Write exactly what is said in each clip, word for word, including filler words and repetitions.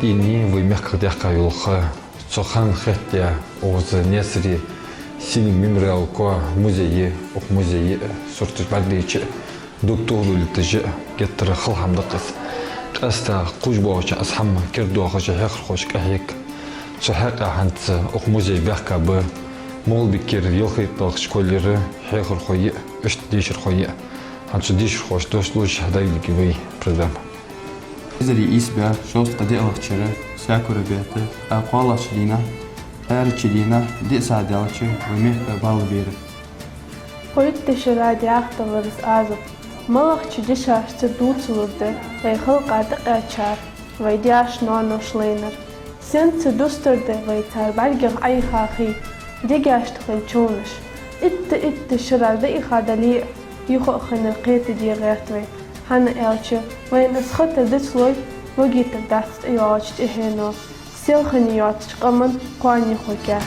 Дийна вай мехках даьккха йола ха, цу хана хетта, укхаза Наьсаре синг мемориал кхо музей я, укх музее сурташ бӀаргадайча, дог тохалутташ а геттара хала хӀама да-кх из. Къаьстта кхувш боагӀача аз хӀама кердадоахаш а хьехархоша кӀахьег. Цу хьакъехьа хӀанз укх музей баьхка ба МагӀалбикера ялхайтталагӀча школера хьехархой а, иштта дешархой а. ХӀанз цу дешархошта дош луш дӀайилга вай программа. Эзар ийс бӀаь шовзткъа диълагӀча шера саькура бетта, ткъаь кхоалагӀча дийнахьа, Ӏаьржача дийнахьа, диъ сахьат даьлча вай мехка бала бера. Кхо итт шера дӀахо далар из Ӏазап. МалагӀча дешашца дувцалур да вай халкъа тӀакхаьчар, вай даьша-ноаноша лайнар? Сенца дустар да вай цар бӀаргех Ӏайха хий? Дегашта хинна човнаш итт-итт шера дӀаийха дале а, юха а хиннар кхетаде гӀерт вай. ХӀана аьлча, вайна из хатар дицлой, вагийтар дац тӀайоагӀача тӀехьено. Селхан йоацача къаман кхоане хургьяц.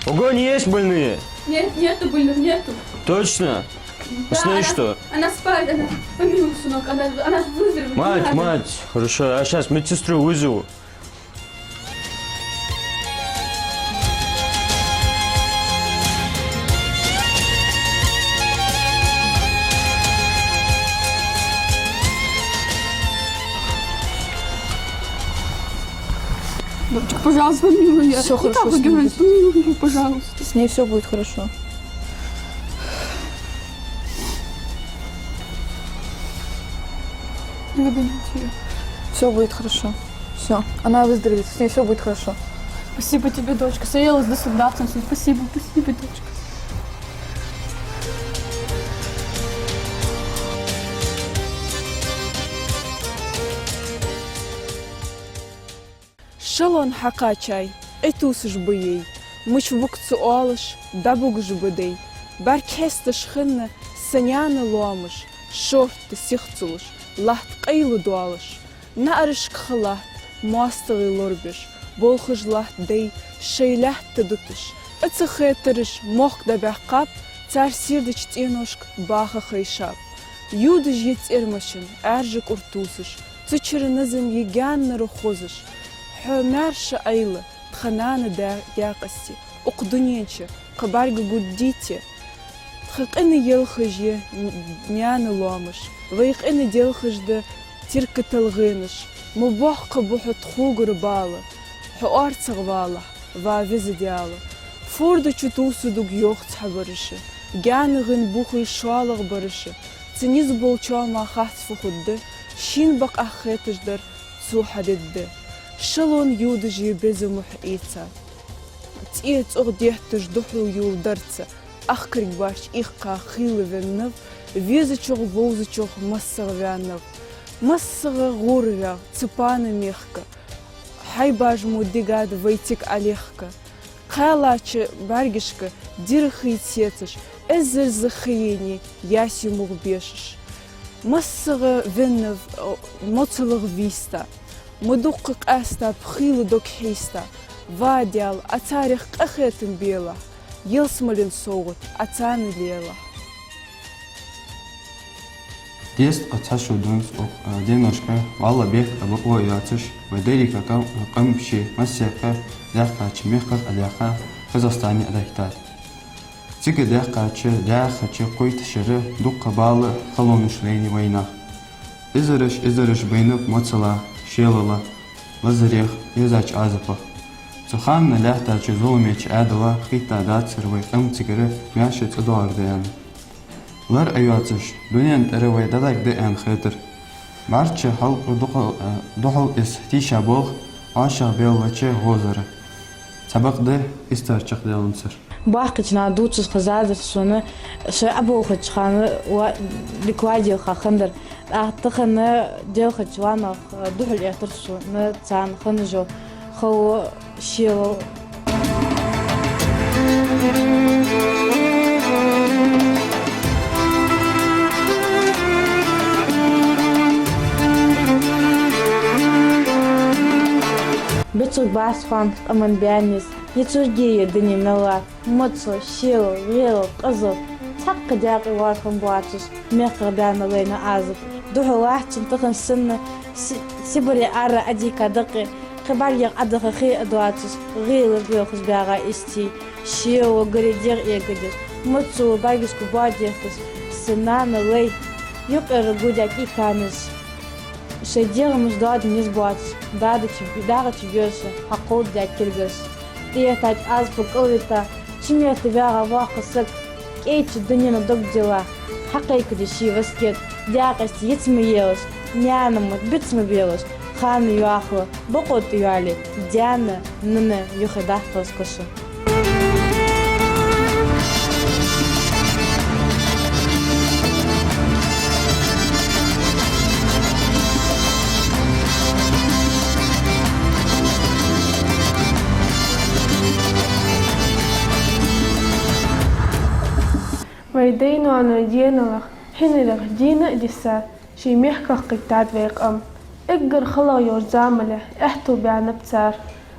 В вагоне есть больные? Нет, нету больных, нету. Точно? Да, с ней она, что? Она спает, она помилуй, сынок, она, она выздоровеет. Мать, не надо. Мать, хорошо, я щас медсестру вызову. Дочка, пожалуйста, помилуй её. Всё хорошо, так с ней будет. Помилуй её, пожалуйста. С ней всё будет хорошо. Не выгоняйте её. Всё будет хорошо. Всё. Она выздоровеет. С ней всё будет хорошо. Спасибо тебе, дочка. Саелась до солдатам. Спасибо, спасибо, дочка. Шалон хьакхачай, Ӏитувсаш ба ей, мича буг ца оалаш, дӀабугаш ба дай. БӀарг хьесташ хинна са наьна лоамаш, шортта сих ца луш, латт къайла доалаш. НаӀарашка ха латт моастагӀий лорабеш, болхаш латт дай шоай лаьтта дуташ. Ӏа ца хетараш мохк дӀабаьккхаб, цар сийрдача цӀеношка баха хайшаб. Йодаш я цӀермашин Ӏаьржа кӀур тувсаш, цу чура назам я гаьннара хозаш. Хьо маьрша Ӏайла, тха нана да-, даькъасте, укх дунен чу кхы бӀаргагургдий те? Тха къина елхаш я н-, наьна лоамаш, вай къина делхаш да тирка талгӀенаш. Ма боккха ба хьо тхогара бала, хьо орцагӀвалахь, ва веза Даьла. Форда чу тувсаш дог йоах цхьабараша, гаьна гӀин бухий шоллагӀбараша, цу низ болчоа ма хац фу хургда, шийна бакъахьа хеташ дар цо хьадергда. Шалон йодаш я беза мухь ийца. ЦӀе цӀогӀа детташ духьал йола дарца, ахкарг баьрча иккха хийла веннав, везачох, вовзачох массагӀа ваьннав. МассагӀа гӀора ваьв цу пана мехка, хьайбаш мо дигад вай цига Ӏалехка. Кхаьллача бӀаргашка дира хий сецаш, эзарза ха еннай ясий мугӀ бешаш. МассагӀа веннав, о, моцалах вийста. Ма дукха къаьста, пхийла дог хьийста. Ва Даьла, Ӏа царех къахетам белахь, ялсмален совгӀат Ӏа царна лелахь. Дезткъа цхьа шу дунца укх, а, деношка валла бехк а бокъо а йоацаш, вай деррига къам, къам ший массехк даьккхача мехках а даьккха, Казахстане а дахийтад. Цига даьккхача, даьхача кхойтта шера дукха бала, халонаш лайнай вайнаха. Эзараш, эзараш байнаб моцала, шелала, лазарех, езача Ӏазапах. Цу хана лаьттача зуламеча Ӏаьдала хетта дацар вай къам цигара маьрша цӀадоагӀаргда аьнна. Лар а йоацаш, дунен тӀара вай дӀадахьаргда аьнна хетар. БӀарчча халкъа духьал, э, духьал из тийша болх ӀоашагӀбеллача гӀозара. Цхьабакъда истар чакхдаьннадацар. Бахкача наха дувцаш хезадар сона, шоай Ӏоболхача хана ва-, дика ладийгӀа хиннадар. ТӀаккха тахан делхача ванах духьал эттар сона царна хинна йола хало, шелал. Бицуг бац хьона къаман баьннас, я цу жиге я дунен мел латт. Моцал, шелал, гӀелал, къазал, цхьаккха даькъе вар хиннабоацаш, мехках баьнна лайнай Ӏазап. Духьал латтачун тахан санна, Си-, Сибре ара Ӏадийка дакъе, кхы бӀаргех Ӏодаха хий а доацаш, гӀелар белхаш баьгӀа истий, шело гаре дегӀ эгадеш, моцало бӀаргашка боа дехкаш, са нана лай, юкъера гу даь кӀий канаш. Шоай дегӀамаш доаде низ боацаш, дагӀача, дагӀача боьрша хьакховдадаь кулгаш. ТӀехьа тӀа Ӏазапа кӀалвита, ший метта ваьгӀа воккха саг, кӀайча дунена дог дилла, хьакхайкадеш ший васкет, даькъаста йиц ма елаш, наьна мотт биц ма белаш, ханна йоахалу бокъо тӀа йоалае, даьна, нанна юхадаккха кхаша. Вай даьй-ноаной денал хьинарех дийна а дийса, ший мехках кхийттад вай къам. Эггара халагӀа йолча замале аьттув баьннаб цар.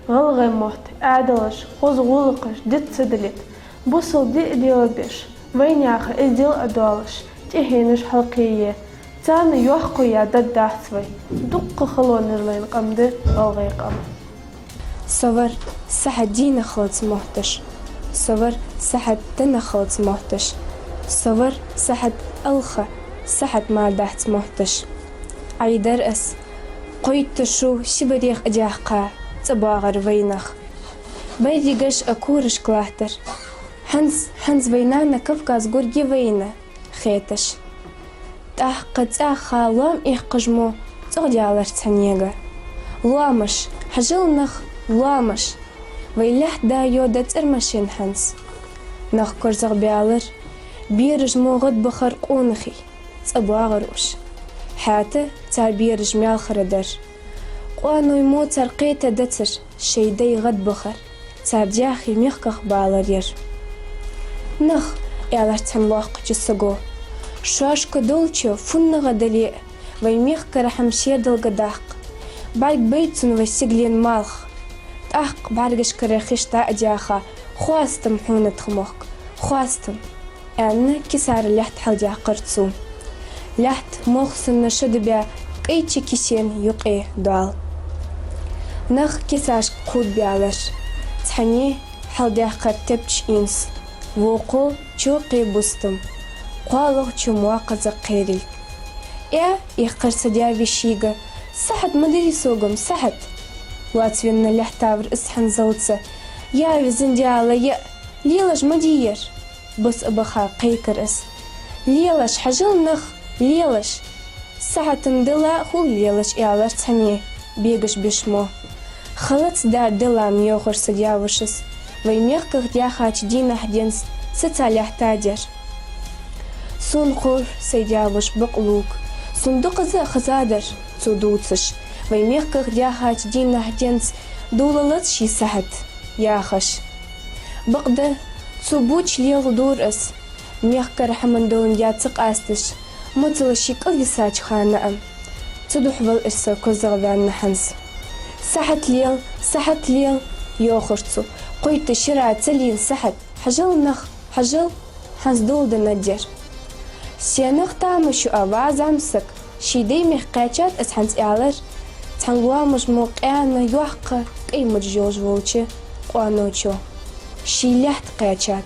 ГӀалгӀай мотт, Ӏаьдалаш, хоза гӀулакхаш диц ца далийта, бусалба ди а делабеш, вайнаьха эздел а доалаш, тӀехьенаш хьалкхее. Царна йоккха я дад дац вай. Дуккха халонаш лайна къам да гӀалгӀай къам. Со вар сахьат дийнахьалца мотташ, со вар сахьат деннахьалца мотташ, со вар сахьат алха, сахьат мара дац мотташ. Ӏайдар аз, кхойтта шу Сибрех а даьккха, цӀабоагӀар вайнах. Берригаш а корашка латтар. ХӀанз, хӀанз вай нана Кавказ гурге вайна хеташ. ТӀаккха цӀаьхха лоам эккхаш мо цӀогӀа даьлар цхьаннега. Лоамаш, хьажал, нах, лоамаш. Вай лаьтта да йода цӀермашен хӀанз. Нах корзагӀбаьлар, бераш мо гӀадбахар къонахий, цӀабоагӀар уж. Хьаьта цар бераш маьлхара дар. Къоаной мо цар кхетадацар, шоай даьй гӀадбахар, цар даьхий мехках балар яр. Нах, аьлар цхьан воккхача саго, шоашка долча фуннагӀа дале а, вай мехкара хӀама шедалга даккха. БӀарг бай цунна вай сигален малх. ТӀаккха бӀаргашкара хиш дӀа а даьха, хоастам хьона, тха мохк, хоастам, аьнна, кисара лаьтта хьалдаьккхар цо. Лаьтта молха санна шоадабаь, кӀайча кисен юкъе доал. Нах кисашка кхувдабаьлар. Цхьанне хьалдаьккхар тепча инс, вокхо чокхе бустам, кхоалагӀчо мокхаза кхерилг. Э, эккхар са даь вешийга, сахьат ма дирий сога-м, сахьат! Лоацвенна лаьттавар из хӀанзалца. Я везан Даьла, я! Лелаш ма дий ер, бус а баха кхайкар из. Лелаш, хьажал, нах, лелаш! Сахьата дила хул лелаш, аьлар цхьанне бегаш беш мо. Халац дар дила, йоахар са даь-вошас, вай мехках даьхача дийнахьа денз саца лаьттадар. Сона ховр, сай даь-воша бакълувг, сона дукхаза а хезадар цо дувцаш, вай мехках даьхача дийнахьа денз довла лац ший сахьат, яхаш. Бакъда, цо бувцаш лела дора из, мехкара хӀаман долан даь ца къасташ, моцал ший кӀалйисача хана а. Цудухьа вал из са козагӀа ваьнна хӀанз. Сахьат лела, сахьат лела, йоахар цо, кхойтта шера ца лийна сахьат. Хьажал, нах, хьажал, хӀанз доладеннад ер. Сенах тамаш ю, ва зӀамсаг, ший даьй мехка кхаьчад из хӀанз, аьлар цхьан лоамаш мо къаьна, йоккха кӀай муж йолаш волча къоаночо. Ший лаьтта кхаьчад.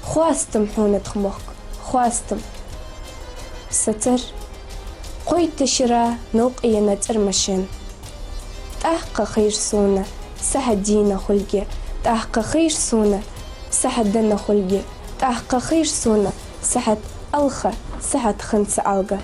Хоастам хьона, тха мохк, хоастам. Сацар. Кхойтта шера новкъа енна цӀермашен. ТӀаккха хийра сона сахьат дийна хулга, тӀаккха хийра сона сахьат денна хулга, тӀаккха хийра сона сахьат алха, сахьат хинна ца Ӏалга.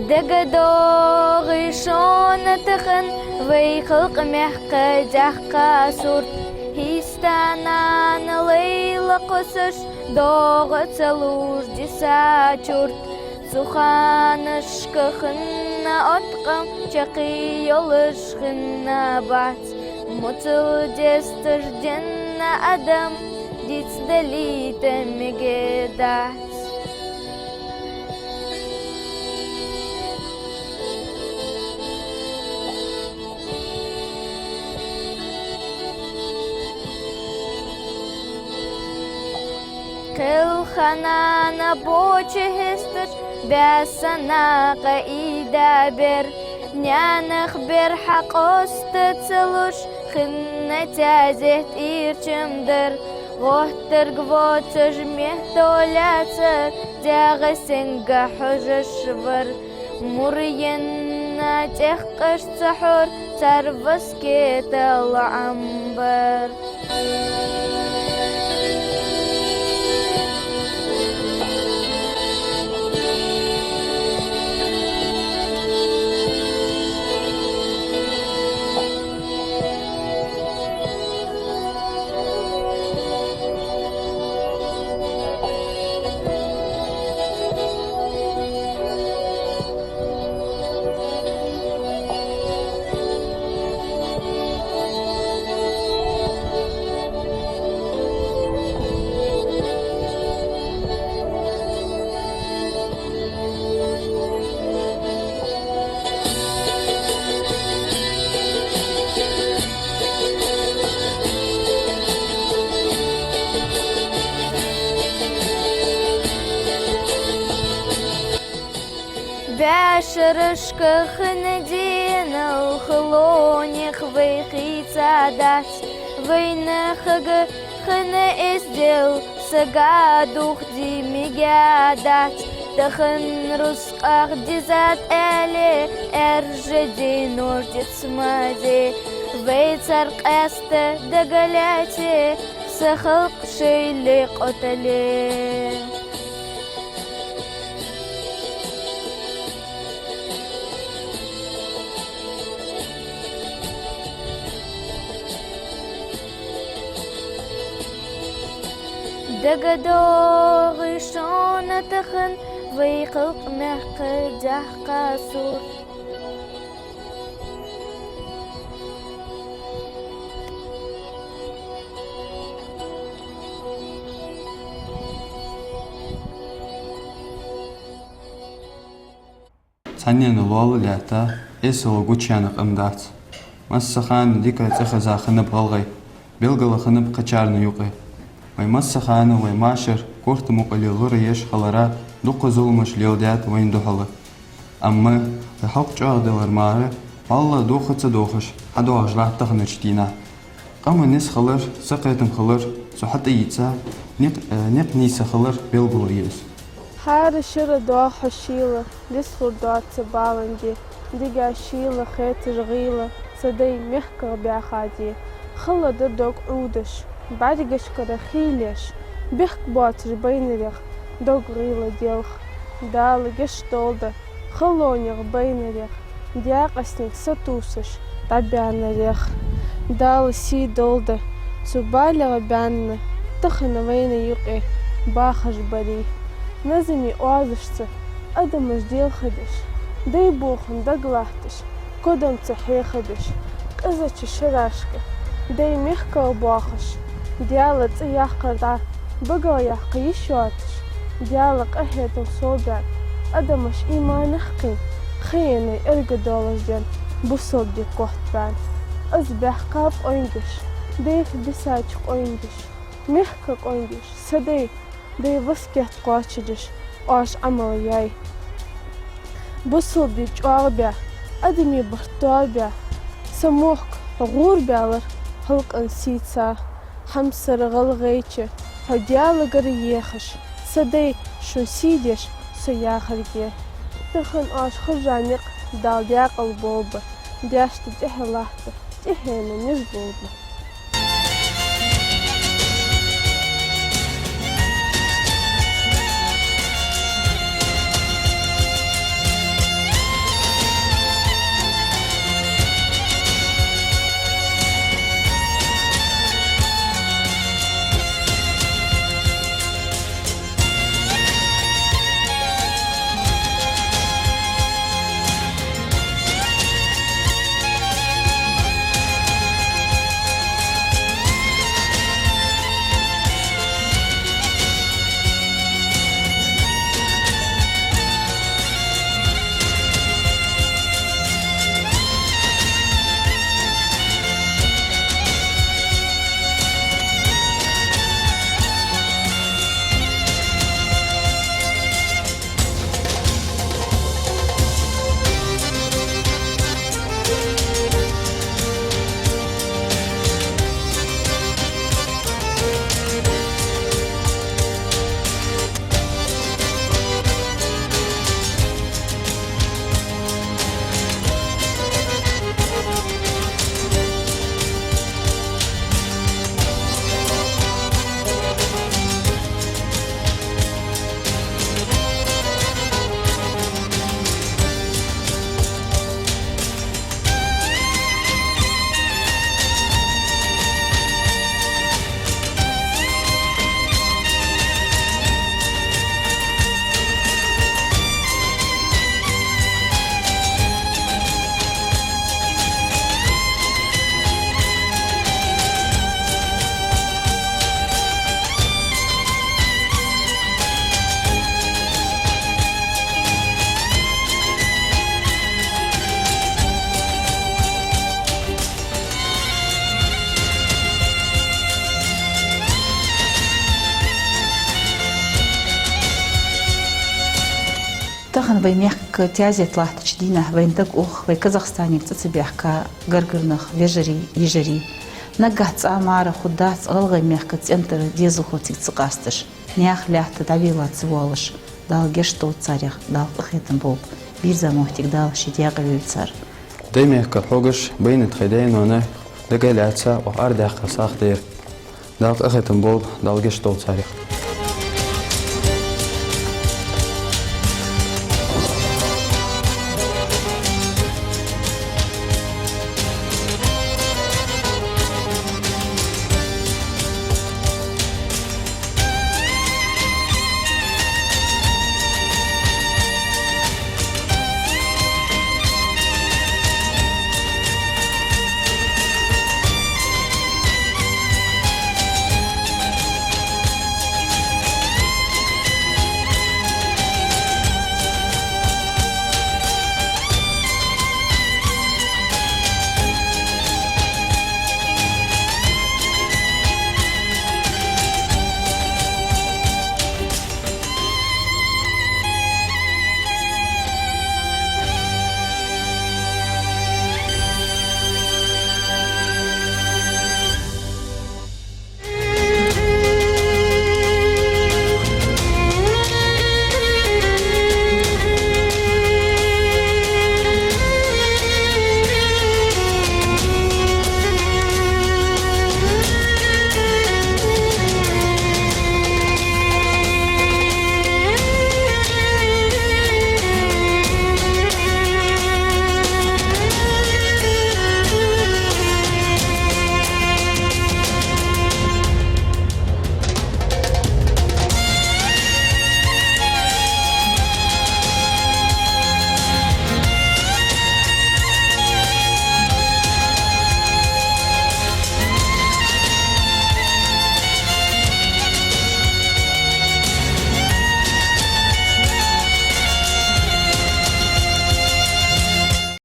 ДагадоагӀий шоана тахан вай халкъа мехка даьккха сурт, хьийста нана лайла кхоссаш, доагӀа ца луш диса чурт. Цу ханашка хинна откъам чаккхе йолаш хиннабац, моцал десташ денна адам дицдалийта мегаргдац. Кхел ханна боча хьесташ, бӀаь санна къа ийда бер, наьнах бер хьакъоста ца луш, хинна таьзет ирчам дар. ГӀоттарг воацаш меттала лаьцар, даьгӀа сенга хьожаш вар. Мур енна тӀехкаш ца хьор, цар васкета лоӀам бар. БӀаьшерашка хинна денал халонех вай хийцадац, вайна хьага хинна эздел сага духде мегаргдац. Тахан рузкъах дизад аьле, аьржа денош диц ма де. Вай цар къаьста дагалаьце, са халкъ шоайла къотале. ДагадоагӀий шоана тахан вай халкъа мехка даьккха сурт? Цхьаннена лоалахь лаьтта, эсала гучаяьнна къам дац. Массахана дика цӀихеза хиннаб гӀалгӀай, белгала хиннаб кхычарна юкъе. Вай массахана вай машар корта мукъале лораеш хилара дукха зуламаш леладаьд вайна духьала. Амма вай халкъ чӀоагӀделар мара, валла дохаца дохаш, хьадоагӀаш латт таханарча дийнахьа. Къаман низ хилар, сакхетам хилар, цу хьатӀаийца никъ-, э, никъ нийса хилар белгало я из. ХӀара шера доагӀа хьо шийла, лисхур доаца балан ди, дегӀа шийла хеташ гӀийла, са дай мехках баьха ди. Хала да дог Ӏудаш, бӀаргашкара хийла еш, бехк боацаш байнарех, дог гӀийла делх. Дала гешт долда халонех байнарех, декъаснег сатувсаш дӀабаьннарех. Дала сий долда цу балех баьнна, тахан вайна юкъе бахаш барий. Назамий оазашца адамаш делхадеш, дай бохам дагалатташ, кодамца хьехадеш, къизача шерашка дай мехках боахаш, Даьла цӀи яккхар дӀа багал яккха йиш йоацаш, Даьла къахетам совбаьнна, адамаш иманах кхийна, хайенай эрга долаш денна бусалба ди котбаьнна. Из баьхкаб къонгаш, дайх бисача къонгаш, мехка къонгаш, са дай, дай васкет кхоачашдеш, оаш Ӏамал яьй. Бусалба ди чӀоагӀбаь, адамий барт тоабаь, са мохк гӀорабаьлар халкъан сийца. Хьамсара гӀалгӀайче, хьо Даьлагара ехаш, са дай, шун сий деш со яхарга. Тахан оаш хержа никъ Дала даькъала болба, даьшта тӀехьа латта тӀехьенна низ болба. Тахан вай мехка тезет латтача дийнахьа вайна дага ух вай Казахстанера цӀа ца баьхка гаргарнах вежарий, йижарий. Наггахьа цӀа мара хургдац ГӀалгӀай мехка цӀен тӀара дезалхо цига ца къасташ. Наьха лаьтта дӀавелла ца воалаш, Дала гешт долда царех, Дала къахетам болба, бийрза моттиг Дала ший декъе войла цар. Дай мехка хьогаш байнат хьай даь-ноаной дага лаьца, оаха арадаьккха сагӀа дар. Дала къахетам болба, Дала гешт долда царех.